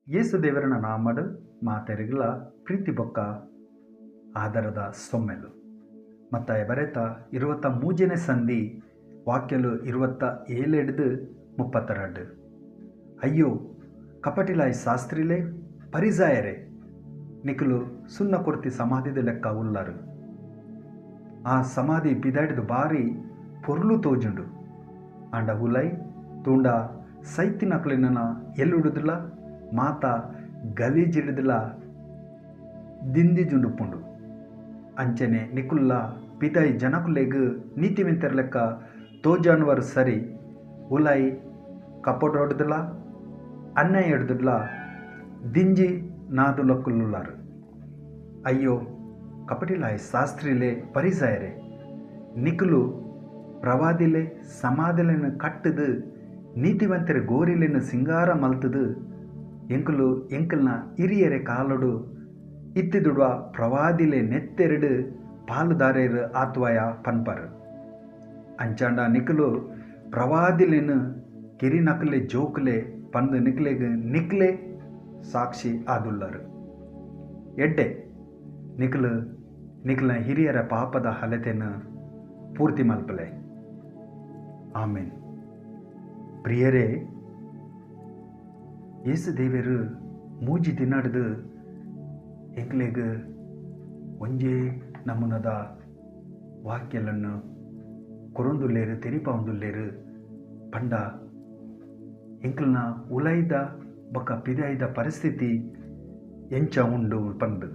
ಯೇಸು ದೇವರನ ನಾಮಡ್ ಮಾತೆರೆಗ್ಲ ಪ್ರೀತಿ ಬೊಕ್ಕ ಆದರದ ಸೊಮ್ಮೆಲು. ಮತ್ತಾಯ ಬರೆತ 23ನೇ ಸಂಧಿ ವಾಕ್ಯಲು 27 32. ಅಯ್ಯೋ ಕಪಟಿಲಾಯ್ ಶಾಸ್ತ್ರಿಲೇ ಪರಿಸಾಯರೇ, ನಿಕುಲು ಸುನ್ನ ಕೊರ್ತಿ ಸಮಾಧಿದ ಲೆಕ್ಕ ಉಲ್ಲರು. ಆ ಸಮಾಧಿ ಪಿದಾಡಿದ ಬಾರಿ ಪೊರ್ಲು ತೋಜುಂಡು, ಆಂಡ ಉಲೈ ತೂಂಡ ಸೈತಿನಕುಲೆನ ಎಲ್ಲುಡುದಿಲ್ಲ ಮಾತ ಗಲೀಜಿಡುದಿಲ್ಲ ದಿಂದಿಜುಂಡುಪುಂಡು. ಅಂಚನೆ ನಿಕುಲ್ಲ ಪಿದಾಯಿ ಜನಕುಲೆಗ್ ನೀತಿವಂತರ ಲೆಕ್ಕ ತೋಜಾನುವರು ಸರಿ, ಉಲೈ ಕಪಟೊಡುದಿಲ್ಲ ಅನ್ಯಾಯ ಹಿಡ್ದಿಲ್ಲ ದಿಂಜಿ ನಾದುಲಕ್ಕುಲ್ಲುಲ್ಲಾರು. ಅಯ್ಯೋ ಕಪಟಿಲಾಯ್ ಶಾಸ್ತ್ರಿಲೆ ಪರಿಸಾಯರೆ, ನಿಕುಲು ಪ್ರವಾದಿಲೆ ಸಮಾಧಿಲೆನ್ ಕಟ್ಟುದು ನೀತಿವಂತರ ಗೋರಿಲೆನ್ ಸಿಂಗಾರ ಮಲ್ತದು ಎಂಕುಲು ಎಂಕಲ್ನ ಹಿರಿಯರೆ ಕಾಲೊಡು ಇತ್ತಿದುಡುವ ಪ್ರವಾದಿಲೆ ನೆತ್ತೆರಡು ಪಾಲುದಾರೆರು ಆತ್ವಾಯ ಪನ್ಪರು. ಅಂಚಾಂಡ ನಿಕುಲು ಪ್ರವಾದಿಲೆನ್ ಕಿರಿನಕಲೆ ಜೋಕುಲೆ ಪಂದು ನಿಕ್ಲೆಗ್ ನಿಕ್ಲೆ ಸಾಕ್ಷಿ ಆದುಲ್ಲರು. ಎಡ್ಡೆ ನಿಕುಲು ನಿಕ್ಲ ಹಿರಿಯರ ಪಾಪದ ಹಲತೆನ ಪೂರ್ತಿ ಮಲ್ಪಲೆ. ಆಮೇನ್. ಪ್ರಿಯರೇ, ಯೇಸು ದೇವರು ಮೂಜಿ ದಿನಡ್ದು ಎಂಕ್ಲೆಗ್ ಒಂಜೇ ನಮೂನದ ವಾಕ್ಯಲನ್ನು ಕೊರೊಂದುಲ್ಲೇರು, ತೆರಿಪಾವೊಂದುಲ್ಲೇರು. ಪಂಡ ಎಂಕ್ಲನ ಉಲೈದ ಬೊಕ್ಕ ಪಿದಾಯ್ದ ಪರಿಸ್ಥಿತಿ ಎಂಚ ಉಂಡು ಪಂದು.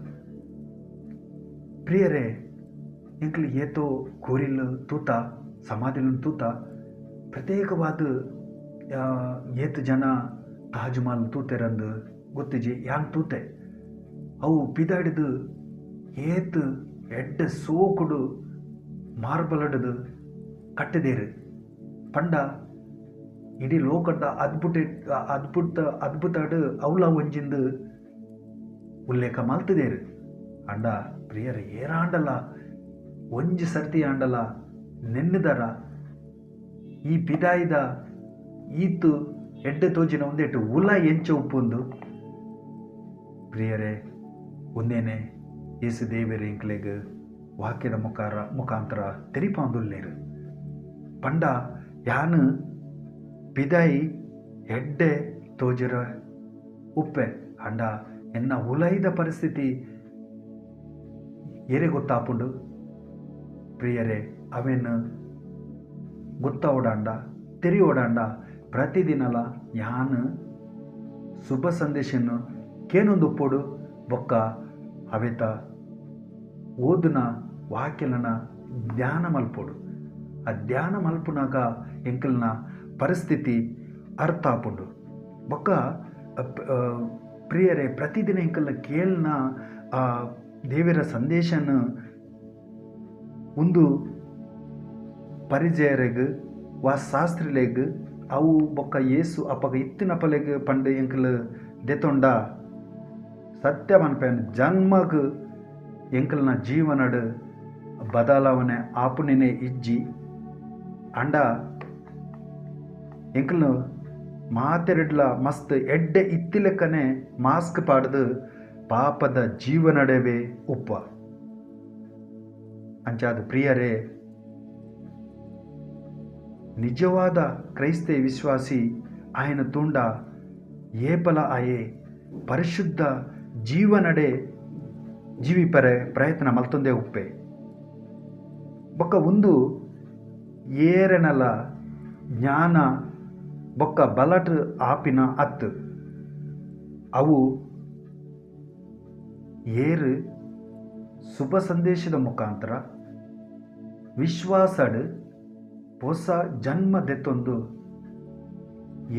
ಪ್ರಿಯರೇ, ಎಂಕ್ಲು ಏತೋ ಕೋರಿಲ್ ತೂತ, ಸಮಾಧಿలను ತೂತ, ಪ್ರತ್ಯೇಕವಾದ ಏತು ಜನ ತಾಜ್ ಮಹಲ್ ತೂತೆರಂದು ಗೊತ್ತಿಜಿ, ಯಾನ್ ತೂತೆ. ಅವು ಪಿದಾಡಿದು ಏತು ಎಡ್ಡೆ ಸೋಕುಡು ಮಾರ್ಬಲಡ್ದು ಕಟ್ಟಿದೇರು. ಪಂಡ ಇಡೀ ಲೋಕದ ಅದ್ಭುತ ಅದ್ಭುತ ಅದ್ಭುತಡು ಅವಲ ಒಂಜಿಂದು ಉಲ್ಲೇಖ ಮಲ್ತದೇರು. ಅಂಡ ಪ್ರಿಯರ, ಏರಾಂಡಲ ಒಂಜಿ ಸರ್ತಿ ಆಂಡಲ ನೆನ್ನಿದರ ಈ ಪಿದಾಯ್ದ ಈತು ಎಡ್ಡೆ ತೋಜಿನ ಒಂದೇಟು ಉಲ ಎಂಚ ಉಪ್ಪುಂದು. ಪ್ರಿಯರೇ, ಒಂದೇನೆ ಯೇಸು ದೇವರೇ ಎಂಕ್ಲೆಗ್ ವಾಕ್ಯದ ಮುಖಾಂತರ ತೆರಿಪಾಂದುಲ್ಲೇರು. ಪಂಡ ಯಾನು ಪಿದಾಯಿ ಎಡ್ಡೆ ತೋಜಿರ ಉಪ್ಪೆ, ಅಂಡ ಎನ್ನ ಉಲೈದ ಪರಿಸ್ಥಿತಿ ಏರೆ ಗೊತ್ತಾಪುಂಡು. ಪ್ರಿಯರೇ, ಅವೇನು ಗೊತ್ತಾವಡಾಂಡ ತೆರಿಯೋಡಾಂಡ ಪ್ರತಿದಿನಲ ಯಾನು ಶುಭ ಸಂದೇಶನ್ನು ಕೇನೊಂದುಪ್ಪೊಡು ಬೊಕ್ಕ ಅವೆತ ಓದುನ ವಾಕ್ಯಲನ ಧ್ಯಾನ ಮಲ್ಪೊಡು. ಆ ಧ್ಯಾನ ಮಲ್ಪುನಾಗ ಎಂಕಲ್ನ ಪರಿಸ್ಥಿತಿ ಅರ್ಥ ಆಪುಂಡು. ಬೊಕ್ಕ ಪ್ರಿಯರೇ, ಪ್ರತಿದಿನ ಎಂಕಲ್ನ ಕೇಳ್ನ ಆ ದೇವರ ಸಂದೇಶನ ಒಂದು ಪರಿಚಯರೆಗ್ ವಾ ಶಾಸ್ತ್ರಿಲೆಗ್ ಅವು ಬೊಕ್ಕ ಯೇಸು ಅಪಗ ಇತ್ತಿನ ಪಲೆಗ್ ಪಂಡು ಎಂಕಲ್ ದೆತೊಂಡ ಸತ್ಯ ಮನ್ಪೆನ್ ಜನ್ಮಗ್ ಎಂಕಲ್ನ ಜೀವನಡ್ ಬದಲಾವಣೆ ಆಪುನೇನೆ ಇಜ್ಜಿ. ಅಂಡ ಎಂಕಲ್ನ ಮಾತೆರಡ್ಲ ಮಸ್ತ್ ಎಡ್ಡೆ ಇತ್ತಿಲೆಕ್ಕನೆ ಮಾಸ್ಕ್ ಪಾಡ್ದು ಪಾಪದ ಜೀವನಡೆವೆ ಉಪ್ಪ. ಅಂಚಾದ ಪ್ರಿಯರೇ, ನಿಜವಾದ ಕ್ರೈಸ್ತ ವಿಶ್ವಾಸಿ ಆಯನ ತೂಂಡ ಏಪಲ ಆಯೆ ಪರಿಶುದ್ಧ ಜೀವನಡೆ ಜೀವಿಪರೆ ಪ್ರಯತ್ನ ಮಲ್ತೊಂದೇ ಉಪ್ಪೆ. ಬೊಕ್ಕ ಒಂದು ಏರೆನಲ ಜ್ಞಾನ ಬೊಕ್ಕ ಬಲಟ್ ಆಪಿನ ಅತ್ತು ಅವು ಏರು ಶುಭ ಸಂದೇಶದ ಮುಖಾಂತರ ವಿಶ್ವಾಸಡ್ ಹೊಸ ಜನ್ಮ ದೆತ್ತೊಂದು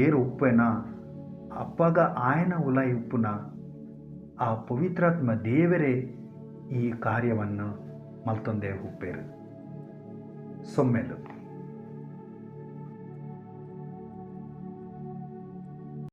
ಏರು ಉಪ್ಪೆನ ಅಪ್ಪಗ ಆಯನ ಉಲೈ ಉಪ್ಪುನ ಆ ಪವಿತ್ರಾತ್ಮ ದೇವರೇ ಈ ಕಾರ್ಯವನ್ನು ಮಲ್ತೊಂದೇ ಉಪ್ಪೇರು. ಸೊಮ್ಮೆಲು.